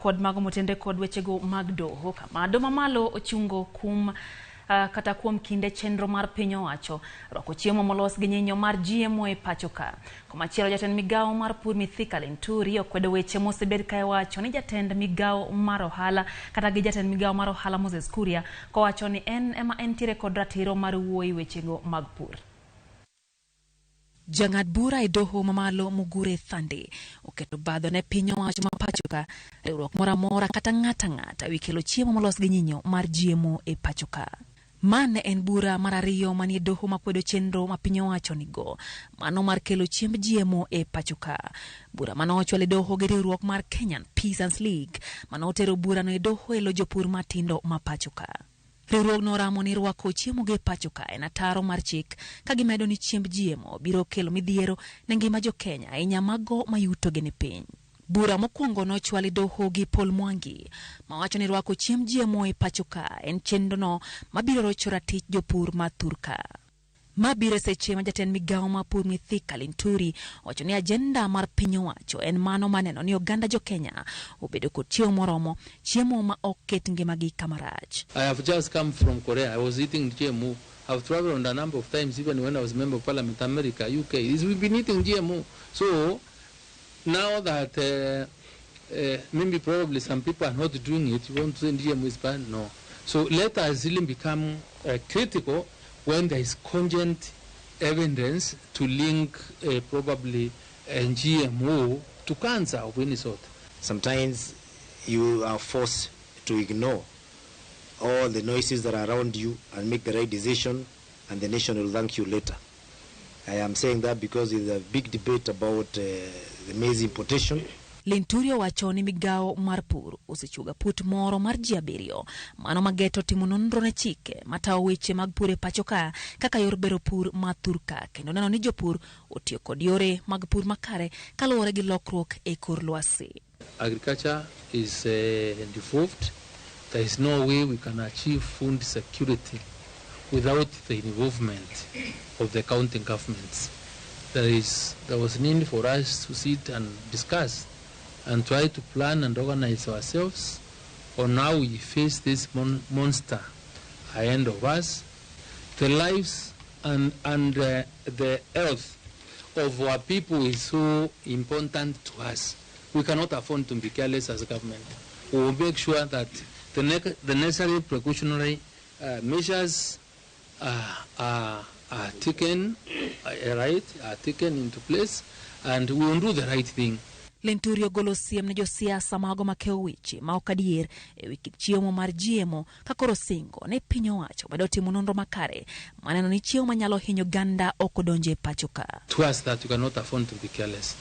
Kod mago motenre kod wechego mag doho kama doho mamalo ochungo kum kata kuom kinde chenro mar piny owacho rwako chiemo molos gi nyinyo mar GMO e pacho ka. Komachielo jatend migawo mar pur Mithika Linturi okwedo weche mosebed ka iwacho ni jatend migawo mar ohala kata gi jatend migawo mar ohala Moses Kuria kowacho ni en ema entiere kod ratiro mar wuoyi wechego mag pur. Jang'ad bura e doho mamalo Mugure Thande oketo obadho ne piny owacho ma pachoka, riwruok moro amora kata ng'ato ang'ata ewi kelo chiemo molos gi nyinyo mar GMO e pachoka. Ma ne en bura mar ariyo manie doho makwedo chenro ma piny owacho nigo mano mar kelo chiemb GMO e pachoka. Bura mane ochwal e doho gi riwruok mar Kenyan Peasants League mane otero burano e doho e lo jopur matindo ma pachoka. Riwruogno oramo ni rwako chiemo gi e pacho ka en ataro mar chik ka gimedo ni chiemb GMO biro kelo midhiero ne ngima jo Kenya ahinya mago ma yutogi ni piny. Bura mokwongo nochwal e doho gi Paul Mwangi mawacho ni rwako chiemb GMO e pacho ka en chenrono mabiro rocho ratich jopur ma thurka. Ma biro e seche ma jatend migawo mar pur Mithika Linturi owacho ni ajenda mar piny owacho en mano mar neno ni oganda jo Kenya obedo kod chiemo moromo, chiemo ma ok ket ngimagi kama rach. I have just come from Korea. I was eating GMO. I've traveled a number of times, even when I was member of parliament, America, UK. We've been eating GMO. So now that maybe probably some people are not doing it, you want to say GMO is bad? No. So let us really become critical when there is cogent evidence to link probably GMO to cancer of any sort. Sometimes you are forced to ignore all the noises that are around you and make the right decision, and the nation will thank you later. I am saying that because there's a big debate about the maize importation. Linturi owacho ni migawo mar pur osechuogo aput moro mar ji abiriyo mano mageto timo nonro ne chike matayo weche mag pur e pacho ka kaka yor bero pur ma thurka kendo neno ni jopur otiyo kod yore mag pur makare kaluwore gi lokruok e kor lwasi. Agriculture is devolved. There is no way we can achieve food security without the involvement of the county governments. There was need for us to sit and discuss and try to plan and organize ourselves on how we face this monster ahead of us. The lives and the health of our people is so important to us. We cannot afford to be careless as a government. We will make sure that the necessary precautionary measures are taken, right, are taken into place, and we will do the right thing. Linturi ogolo siem ne josiasa mago makewo weche ma ok adier e wi kit chiemo mar GMO ka koro singo ne piny owacho medo timo nonro makare maneno ni chiemo manyalo hinyo oganda ok odonjo e pacho ka. To us that we cannot afford to be careless.